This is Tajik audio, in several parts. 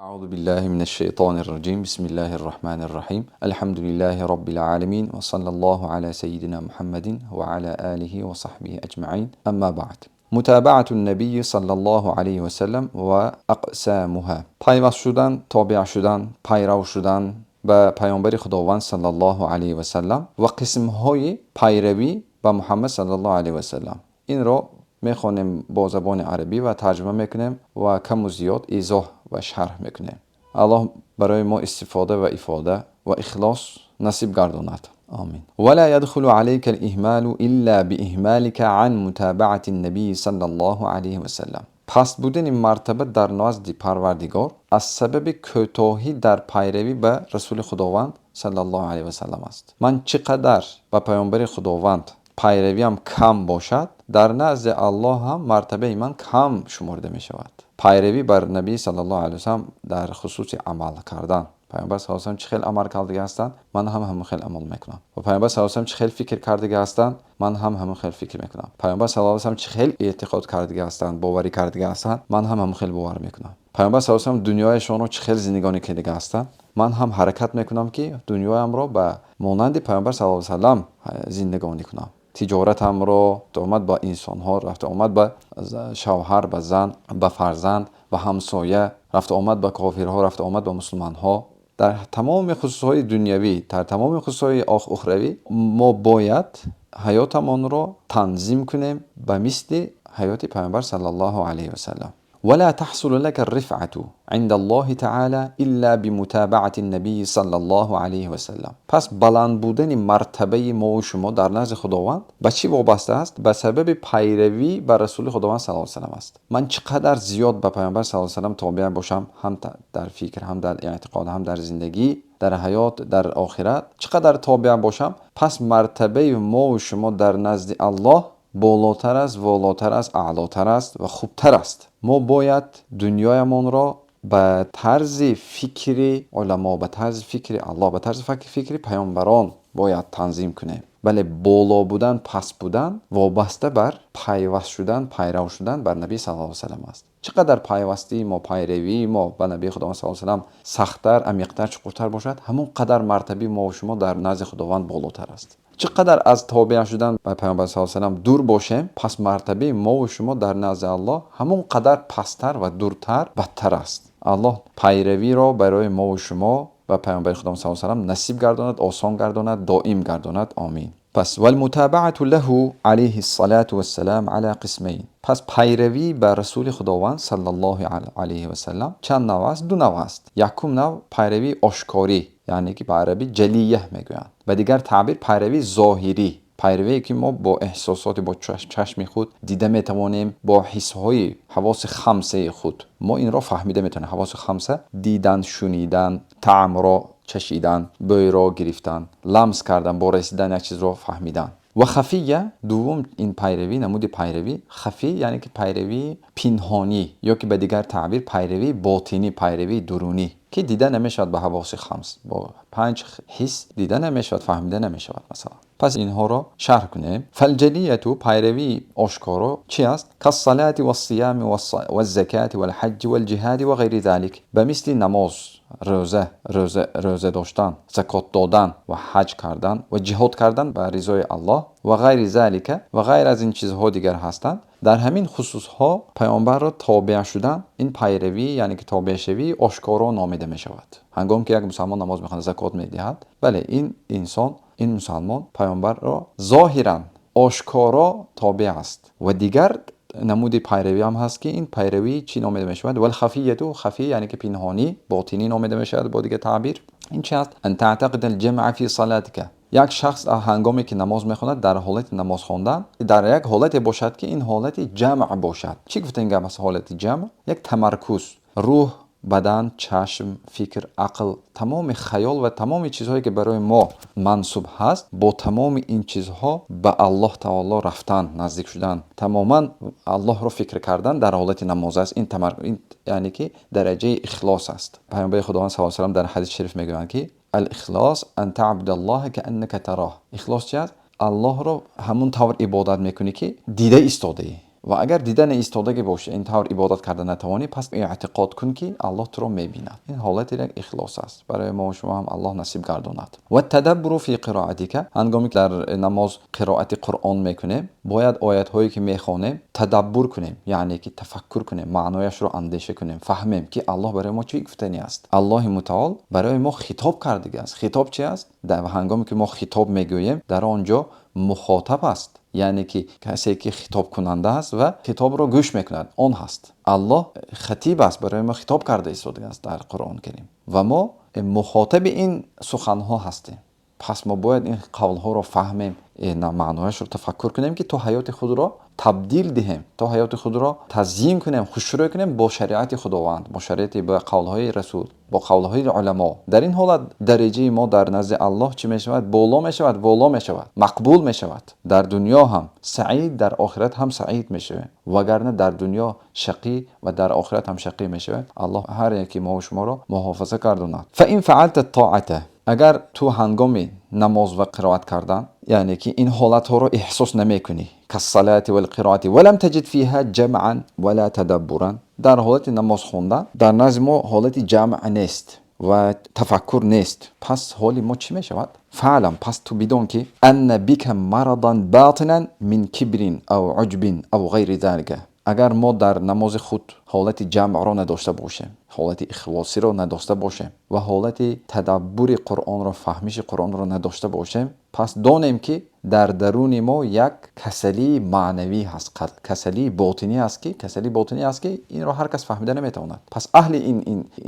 أعوذ بالله من الشيطان الرجيم. بسم الله الرحمن الرحيم. الحمد لله رب العالمين وصلى الله على سيدنا محمد وعلى آله وصحبه أجمعين. أما بعد. متابعة النبي صلى الله عليه وسلم وأقسامها. Пайваст шудан, тобеъ шудан, пайрав шудан ба паёмбари Худованд саллаллоҳу алайҳи васаллам ва қисмҳои пайравӣ ба Муҳаммад саллаллоҳу алайҳи васаллам. Инро мехонем бо забони арабӣ ва тарҷума мекунем ва каму зиёд изоҳ ва шарҳ мекунем. Аллоҳ барои мо истифода ва ифода ва ихлос насиб гардонад. Омин. ولا يدخل عليك الإهمال إلا بإهمالك عن متابعة النبي صلى الله عليه وسلم. Паст будани мартаба дар назди Парвардигор аз сабаби кӯтоҳӣ дар пайравӣ ба Расули Худованд саллаллоҳу алайҳи васаллам аст. Ман чӣ қадар ба паёмбари Худованд пайравиам кам бошад, дар назди Аллоҳ ҳам мартабаи ман кам шуморда мешавад. Пайравӣ бар Набӣ саллаллоҳу алайҳи васаллам дар хусуси амал кардан. Паёмбар саллаллоҳу алайҳи васаллам чӣ хел амал кардага ҳастанд, ман ҳам ҳамон хел амал мекунам. Ва паёмбар саллаллоҳу алайҳи васаллам чӣ хел фикр кардага ҳастанд, ман ҳам ҳамон хел фикр мекунам. Паёмбар саллаллоҳу алайҳи васаллам чӣ хел эътиқод кардага ҳастанд, боварӣ кардага ҳастанд, ман ҳам ҳамон хел бовар мекунам. Паёмбар саллаллоҳу алайҳи васаллам дунёяшонро чӣ хел зиндагонӣ кардага ҳастанд, ман ҳам ҳаракат мекунам, ки дунёямро ба монанди паёмбар саллаллоҳу алайҳи васаллам зиндагонӣ кунам. Тиҷоратамро, рафтуомад ба инсонҳо, рафтуомад ба шавҳар, ба зан, ба фарзанд, ба ҳамсоя, рафтуомад ба кофирҳо, рафтуомад ба мусулманҳо, дар тамоми хусусҳои дунявӣ, дар тамоми хусусҳои ухравӣ мо бояд ҳаётамонро танзим кунем ба мисли ҳаёти паёмбар саллаллоҳу алайҳи васаллам. ولا تحصل لك الرفعة عند الله تعالى إلا بمتابعة النبي صلى الله عليه وسلم. Пас баланд будани мартабаи мо шумо дар назди Худованд ба чӣ вобаста аст? Ба сабаби пайравӣ ба Расули Худованд саллаллоҳу алайҳи васаллам аст. Ман чӣ қадар зиёд ба паёмбар саллаллоҳу алайҳи васаллам тобеъ бошам, ҳам дар фикр, ҳам дар эътиқод, ҳам дар зиндагӣ, дар ҳаёт, дар охират чӣ қадар тобеъ бошам, пас мартабаи мо шумо дар назди Аллоҳ болотар аст, волотар аст, аълотар аст ва хубтар аст. Мо бояд дунёямонро ба тарзи фикри уламо, ба тарзи фикри Аллоҳ, ба тарзи фикри паёмбарон бояд танзим кунем. Бале, боло будан, паст будан вобаста бар пайваст шудан, пайрав шудан бар Набӣ саллаллоҳу алайҳи васаллам аст. Чӣ қадар пайвастии мо, пайравии мо ба Набии Худованд саллаллоҳу алайҳи васаллам сахттар, амиқтар, чуқуртар бошад, ҳамон қадар мартабаи мо шумо дар назди Худованд болотар аст. Чӣ қадар аз тобеъ шудан ба паёмбар саллаллоҳу алайҳи васаллам дур бошем, пас мартабаи мову шумо дар назди Аллоҳ ҳамон қадар пасттар ва дуртар, бадтар аст. Аллоҳ пайравиро барои мову шумо ба паёмбари Худованд саллаллоҳу алайҳи васаллам насиб гардонад, осон гардонад, доим гардонад. Омин. Пас والمتابعة له عليه الصلاة والسلام على قسمين. Пас пайравӣ ба Расули Худованд саллаллоҳу алайҳи васаллам чанд нав аст? Ду нав аст. Якум нав пайравии ошкорӣ, яъне ки ба арабӣ ҷалия мегӯянд, ба дигар таъбир пайравии зоҳирӣ, пайравие ки мо бо эҳсосоти, бо чашми худ дида метавонем, бо ҳиссҳои ҳавоси хамсаи худ мо инро фаҳмида метавонем. Ҳавоси хамса: дидан, шунидан, таъмро чашидан, бӯйро гирифтан, ламс кардан, бо расидан як чизро фаҳмидан. Ва хафия, дуввум ин пайравӣ, намуди пайравӣ хафӣ, яъне ки пайравии пинҳонӣ ё ки ба дигар таъбир пайравии ботинӣ, пайравии дурунӣ, ки дида намешавад ба ҳавоси хамс, бо панҷ ҳис дида намешавад, фаҳмида намешавад. Масалан, пас инҳоро шарҳ кунем. فالجلية, пайравии ошкоро чи аст? كالصلاة والصيام والزكاة والحج والجهاد وغير ذلك. Ба мисли намоз, рӯза, рӯза доштан, закот додан ва ҳаҷ кардан ва ҷиҳод кардан ба ризои Аллоҳ ва غير ذلك, ва ғайр аз ин чизҳо дигар ҳастанд. Дар ҳамин хусусҳо паёмбарро тобеъ шудан, ин пайравӣ, яъне ки тобеъшавии ошкоро номида мешавад. Ҳангоме ки як мусалмон намоз мехонад, закот медиҳад, бале, ин инсон, ин мусалмон паёмбарро зоҳиран, ошкоро тобеъ аст. Ва дигар намуди пайравӣ ҳам ҳаст, ки ин пайравӣ чӣ номида мешавад? والخفية. Хафӣ, яъне ки пинҳонӣ, ботинӣ номида мешавад бо дигар таъбир. Ин чи аст? أن تعتقد الجمع في صلاتك. Як шахс ҳангоме ки намоз мехонад, дар ҳолати намоз хондан дар як ҳолате бошад, ки ин ҳолати ҷамъ бошад. Чӣ гуфта ин гап аст? Ҳолати ҷамъ, як тамаркуз, рӯҳ, бадан, чашм, фикр, ақл, тамоми хаёл ва тамоми чизҳое ки барои мо мансуб ҳаст, бо тамоми ин чизҳо ба Аллоҳ таоло рафтан, наздик шудан, тамоман Аллоҳро фикр кардан дар ҳолати намоз аст. Ин яъне ки дараҷаи ихлос аст. Паёмбари Худованд саллаллоҳу алайҳи васаллам дар ҳадиси шариф мегӯянд, ки الإخلاص أن تعبد الله كأنك تراه. Ихлос чи аст? Аллоҳро ҳамон тавр ибодат мекунӣ, ки дида истодаӣ. Ва агар дида наистодагӣ бошӣ, ин тавр ибодат карда натавонӣ, пас эътиқод кун, ки Аллоҳ туро мебинад. Ин ҳолати як ихлос аст. Барои мо шумо ҳам Аллоҳ насиб гардонад. والتدبر في قراءتك. Ҳангоме ки дар намоз қироати Қуръон мекунем, бояд оятҳое ки мехонем, тадаббур кунем, яъне ки тафаккур кунем, маънояшро андеша кунем, фаҳмем, ки Аллоҳ барои мо чӣ гуфтанӣ аст. Аллоҳи мутаол барои мо хитоб кардагӣ аст. Хитоб чи аст? Ҳангоме ки мо хитоб мегӯем, дар он ҷо мухотаб аст, яъне ки касе ки хитобкунанда аст ва хитобро гӯш мекунад, он ҳаст. Аллоҳ хатиб аст, барои мо хитоб карда истодааст дар Қуръони Карим ва мо мухотаби ин суханҳо ҳастем. Пас мо бояд ин қавлҳоро фаҳмем, маънояшро тафаккур кунем, ки то ҳаёти худро табдил диҳем, то ҳаёти худро тазйин кунем, хушрӯй кунем бо шариати Худованд, бо шариати, бо қавлҳои Расул, бо қавлҳои уламо. Дар ин ҳолат дараҷаи мо дар назди Аллоҳ чӣ мешавад? Боло мешавад, боло мешавад, мақбул мешавад. Дар дунё ҳам саид, дар охират ҳам саид мешавем. Вагарна дар дунё шақӣ ва дар охират ҳам шақӣ мешавем. Аллоҳ ҳар яки мо шуморо муҳофаза гардонад. فإن فعلت الطاعة. Агар ту ҳангоми намоз ва қироат кардан, яъне ки ин ҳолатҳоро эҳсос намекунӣ, كالصلاة والقراءة ولم تجد فيها جمعا ولا تدبرا. Дар ҳолати намоз хондан дар назди мо ҳолати ҷамъ нест ва тафаккур нест, пас ҳоли мо чӣ мешавад? فاعلم. Пас ту бидон, ки أن بك مرضا باطنا من كبر أو عجب أو غير ذلك. Агар мо дар намози худ ҳолати ҷамъро надошта бошем, ҳолати ихлосиро надошта бошем ва ҳолати тадаббури Қуръонро, фаҳмиши Қуръонро надошта бошем, пас донем, ки дар даруни мо як касалии маънавӣ ҳаст, касалии ботинӣ аст, ки касалии ботинӣ аст, ки инро ҳар кас фаҳмида наметавонад. Пас аҳли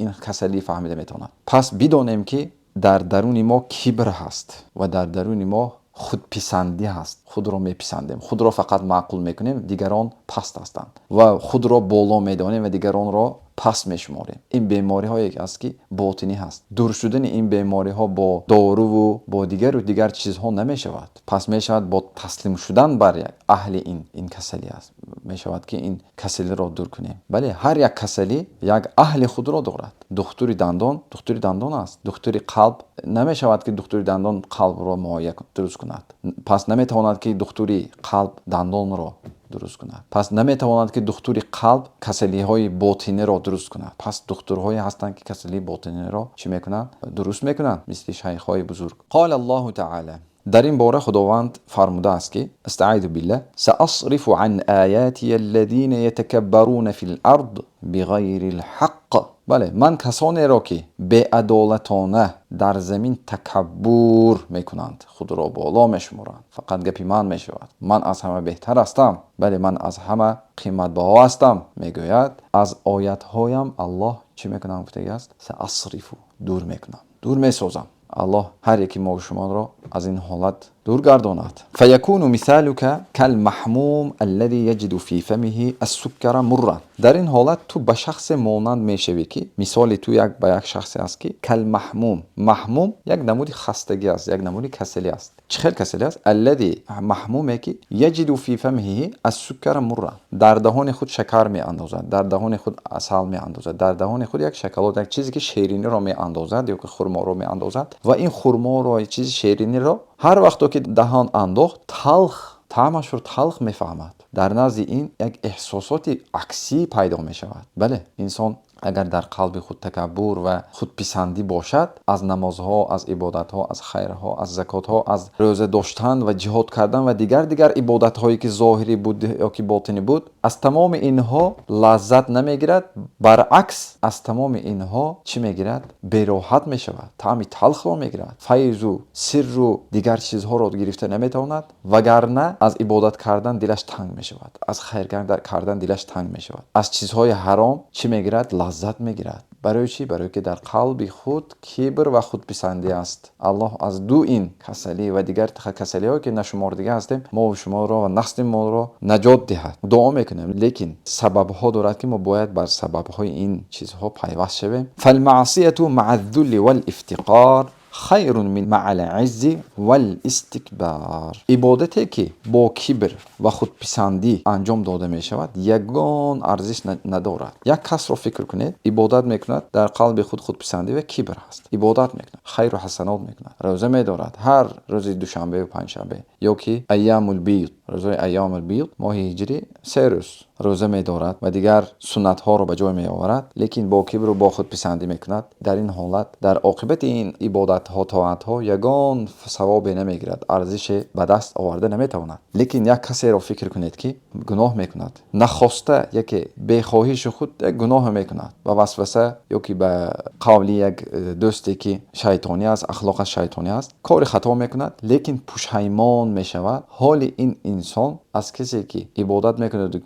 ин касалӣ фаҳмида метавонад. Пас бидонем, ки дар даруни мо кибр ҳаст ва дар даруни мо худписандӣ ҳаст. Худро меписандем, худро фақат маъқул мекунем, дигарон паст ҳастанд ва худро боло медонем ва дигаронро паст мешуморем. Ин бемориҳое аст, ки ботинӣ ҳаст. Дур шудани ин бемориҳо бо доруву бо дигару дигар чизҳо намешавад. Пас мешавад бо таслим шудан бар як аҳли ин касалӣ аст, мешавад, ки ин касалиро дур кунем. Бале, ҳар як касалӣ як аҳли худро дорад. Духтури дандон духтури дандон аст, духтури қалб намешавад, ки духтури дандон қалбро муоя дуруст кунад. Пас наметавонад, ки духтури қалб дандонро дуруст кунад. Пас наметавонад, ки духтури қалб касалиҳои ботиниро дуруст кунад. Пас духтурҳое ҳастанд, ки касалии ботиниро чӣ мекунанд? Дуруст мекунанд, мисли шайхҳои бузург. قال الله تعالى. Дар ин бора Худованд фармудааст, ки أستعيذ بالله: سأصرف عن آياتي الذين يتكبرون في الأرض بغير الحق. Бале, ман касонеро, ки беадолатона дар замин такаббур мекунанд, худро боло мешуморанд, фақат гапи ман мешавад, ман аз ҳама беҳтар ҳастам, бале, ман аз ҳама қиматбаҳо ҳастам, мегӯяд, аз оятҳоям Аллоҳ чӣ мекунам гуфтагӣ аст? سأصرف, дур мекунам, дур месозам. Аллоҳ ҳар яки мо шуморо аз ин ҳолат дур гардонад. فيكون مثالك كالمحموم الذي يجد في فمه السكر مرا. Дар ин ҳолат ту ба шахсе монанд мешавӣ, ки мисоли ту як ба як шахсе аст, ки كالمحموم. Маҳмум як намуди хастагӣ аст, як намуди касалӣ аст. Чӣ хел касалӣ аст? الذي, маҳмуме ки يجد في فمه السكر مرا, дар даҳони худ шакар меандозад, дар даҳони худ асал меандозад, дар даҳони худ як шоколад, як чизе ки шериниро меандозад ё ки хурморо меандозад ва ин хурморо, чизи шериниро ҳар вақто ки даҳон андохт, талх, таъмашро талх мефаҳмад. Дар назди ин як эҳсосоти аксӣ пайдо мешавад. Бале, инсон агар дар қалби худ такаббур ва худписандӣ бошад, аз намозҳо, аз ибодатҳо, аз хайрҳо, аз закотҳо, аз рӯза доштан ва ҷиҳод кардан ва дигар дигар ибодатҳое, ки зоҳирӣ буд ё ки ботинӣ буд, аз тамоми инҳо лаззат намегирад. Баръакс, аз тамоми инҳо чӣ мегирад? Бероҳат мешавад, таъми талхро мегирад, файзу сирру дигар чизҳоро гирифта наметавонад. Вагарна аз ибодат кардан дилаш танг мешавад, аз хайр кардан дилаш танг мешавад, аз чизҳои ҳаром чӣ мегирад? Лаззат мегирад. Барои чӣ? Барое ки дар қалби худ кибр ва худписандӣ аст. Аллоҳ аз ду ин касалӣ ва дигар касалиҳое, ки нашумордига ҳастем, мо шуморо ва насли моро наҷот диҳад, дуо мекунем. Лекин сабабҳо дорад, ки мо бояд бар сабабҳои ин чизҳо пайваст шавем. فالمعصية مع الذل والافتقار. خير من مع العز والاستكبار. Ибодате ки бо кибр ва худписандӣ анҷом дода мешавад, ягон арзиш надорад. Як касро фикр кунед, ибодат мекунад, дар қалби худ худписандӣ ва кибр ҳаст. Ибодат мекунад, хайру ҳасанот мекунад, рӯза медорад ҳар рӯзи душанбе ва панҷшанбе ё ки айёмул бид, рӯзҳои айёмул бид моҳи ҳиҷрӣ 3 рӯз рӯза медорад ва дигар суннатҳоро ба ҷой меоварад, лекин бо кибру бо худписандӣ мекунад. Дар ин ҳолат дар оқибати ин ибодатҳо, тоатҳо ягон савобе намегирад, арзише ба даст оварда наметавонад. Лекин як касеро фикр кунед, ки гуноҳ мекунад, нахоста, яке бехоҳиши худ як гуноҳе мекунад, ба васваса ё ки ба қавли як дӯсте ки шайтонӣ аст, ахлоқаш шайтонӣ аст, кори хато мекунад, лекин пушаймон мешавад. Ҳоли ин инсон аз касе ки ибодат мекунад ва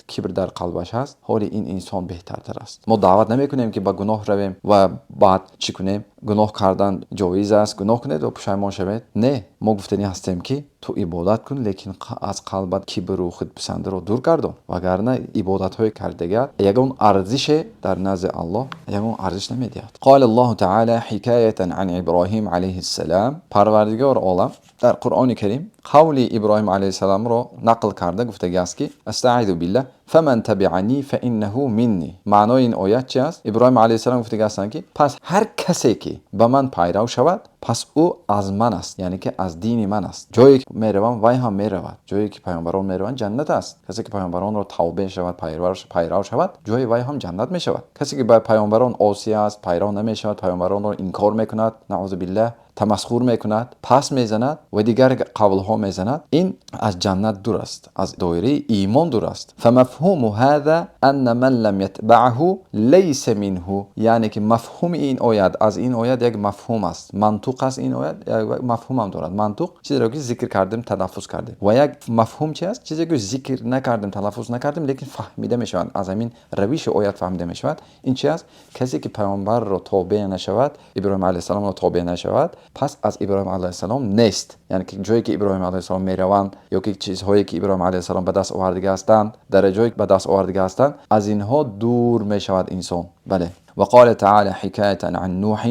кибр дар қалбаш ҳаст, ҳоли ин инсон беҳтартар аст. Мо даъват намекунем, ки ба гуноҳ равем ва баъд чӣ кунем. Гуноҳ кардан ҷоиз аст, гуноҳ кунед ва пушаймон шавед. Не, мо гуфтанӣ ҳастем, ки ту ибодат кун, лекин аз қалбат кибру худписандиро дур гардон, вагарна ибодатҳои кардагиат ягон арзише дар назди Аллоҳ ягон арзиш намедиҳад. قال الله تعالى حكاية عن إبراهيم عليه السلام. Парвардигор олам дар Қуръони Карим қавли Иброҳим алайҳиссаломро нақл карда гуфтагӣ аст, ки أستعيذ بالله: فمن تبعني فإنه مني. Маънои ин оят чи аст? Иброҳим алайҳиссалом гуфтагӣ ҳастанд, ки пас ҳар касе ки ба ман пайрав шавад, пас ӯ аз ман аст, яъне ки аз дини ман аст. Ҷое ки меравам, вай ҳам меравад. Ҷое ки паёмбарон мераванд, ҷаннат аст. Касе ки паёмбаронро тобеъ шавад, пайрав шавад, ҷои вай ҳам ҷаннат мешавад. Касе ки ба паёмбарон осӣ аст, пайрав намешавад, паёмбаронро инкор мекунад, наъузу биллаҳ, тамасхур мекунад, пас мезанад ва дигар қавлҳо мезанад, ин аз ҷаннат дур аст, аз доираи имон дур аст. فمفهوم هذا أن من لم يتبعه ليس منه. Яъне ки мафҳуми ин оят, аз ин оят як мафҳум аст, мантуқ аст. Ин оят як мафҳум ҳам дорад. Мантуқ чизеро ки зикр кардем, талаффуз кардем, ва як мафҳум чи аст? Чизе ки зикр накардем, талаффуз накардем, лекин фаҳмида мешавад, аз ҳамин равиши оят фаҳмида мешавад. Ин чи аст? Касе ки паёмбарро тобеъ нашавад, Иброҳим алайҳиссаломро тобеъ нашавад, пас аз Иброҳим алайҳиссалом нест. Яъне ки ҷое ки Иброҳим алайҳиссалом мераванд ё ки чизҳое ки Иброҳим алайҳиссалом ба даст овардага ҳастанд, дараҷое ба даст овардага ҳастанд, аз инҳо дур мешавад инсон. Бале. وقال تعالى حكاية عن نوح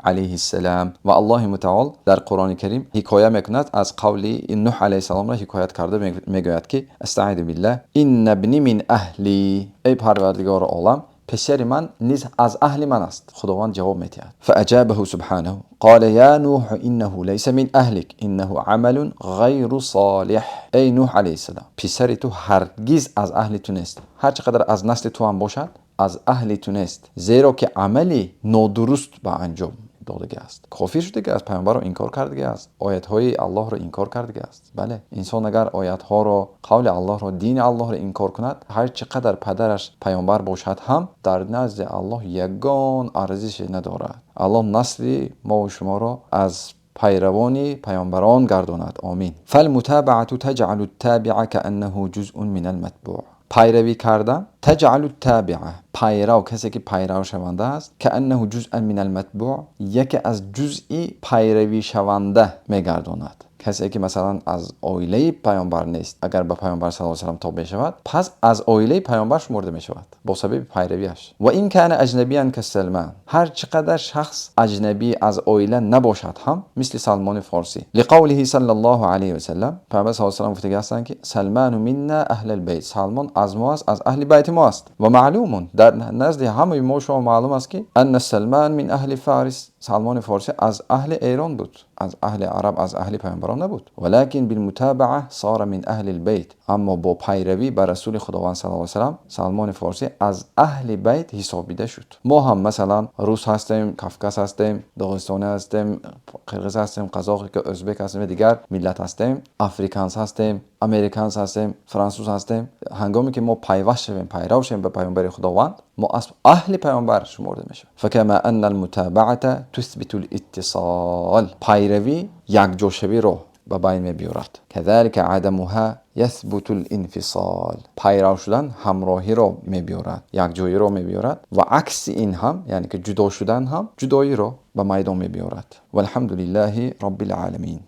عليه السلام. Ва Аллоҳи мутаол дар Қуръони Карим ҳикоя мекунад, аз қавли Нуҳ алайҳиссаломро ҳикоят карда мегӯяд, ки أستعيذ بالله: إن ابني من أهلي. Эй Парвардигори олам, писари ман низ аз аҳли ман аст. Худованд ҷавоб медиҳад: فأجابه سبحانه قال يا نوح إنه ليس من أهلك إنه عمل غير صالح. Эй Нуҳ алайҳиссалом, писари ту ҳаргиз аз аҳли ту нест, ҳар чӣ қадар аз насли ту ҳам бошад, аз аҳли ту нест, зеро ки амали нодуруст ба анҷом додагӣ аст, кофир шудагӣ аст, паёмбарро инкор кардагӣ аст, оятҳои Аллоҳро инкор кардагӣ аст. Бале, инсон агар оятҳоро, қавли Аллоҳро, дини Аллоҳро инкор кунад, ҳар чӣ қадар падараш паёмбар бошад ҳам, дар назди Аллоҳ ягон арзише надорад. Аллоҳ насли мову шуморо аз пайравони паёмбарон гардонад, омин. فالمتابعة تجعل التابع كأنه جزء من المتبوع. Пайравӣ кардан تجعل التابع, пайрав, касе ки пайравшаванда аст, كأنه جزءا من المتبوع, яке аз ҷузъи пайравишаванда мегардонад. Касе ки масалан аз оилаи паёмбар нест, агар ба паёмбар с салам тобеъ шавад, пас аз оилаи паёмбар шуморда мешавад бо сабаби пайравиаш. وإن كان أجنبيا كسلمان. Ҳар чӣ қадар шахс аҷнабӣ, аз оила набошад ҳам, мисли Салмони Форсӣ. لقوله صلى الله عليه وسلم. Паёмбар с салам гуфтагӣ ҳастанд, ки سلمان منا أهل البيت. Салмон аз мо аст, аз аҳли байти мо аст. ومعلوم, дар назди ҳамаи мо шумо маълум аст, ки أن سلمان من أهل فارس. Салмони Форсӣ аз аҳли Эрон буд, аз аҳли араб, аз аҳли паёмбарон набуд. ولكن بالمتابعة صار من أهل البيت. Аммо бо пайравӣ ба расули Худованд с салам Салмони Форсӣ аз аҳли байт ҳисобида шуд. Мо ҳам масалан рус ҳастем, кавказ ҳастем, доғистонӣ ҳастем, қирғиз ҳастем, қазоқ, ӯзбек ҳастем ва дигар миллат ҳастем, африканс ҳастем, американс ҳастем, франсуз ҳастем. Ҳангоме ки мо пайваст шавем, пайрав шавем ба паёмбари Худованд, мо аз аҳли паёмбар шуморда мешавем. فكما أن المتابعة تثبت الاتصال, пайравӣ якҷошавиро ба байн мебиёрад, كذلك عدمها يثبت الانفصال. Пайрав шудан ҳамроҳиро мебиёрад, якҷоиро мебиёрад ва акси ин ҳам, яъне ки ҷудо шудан ҳам ҷудоиро ба майдон мебиёрад. والحمد لله رب العالمين.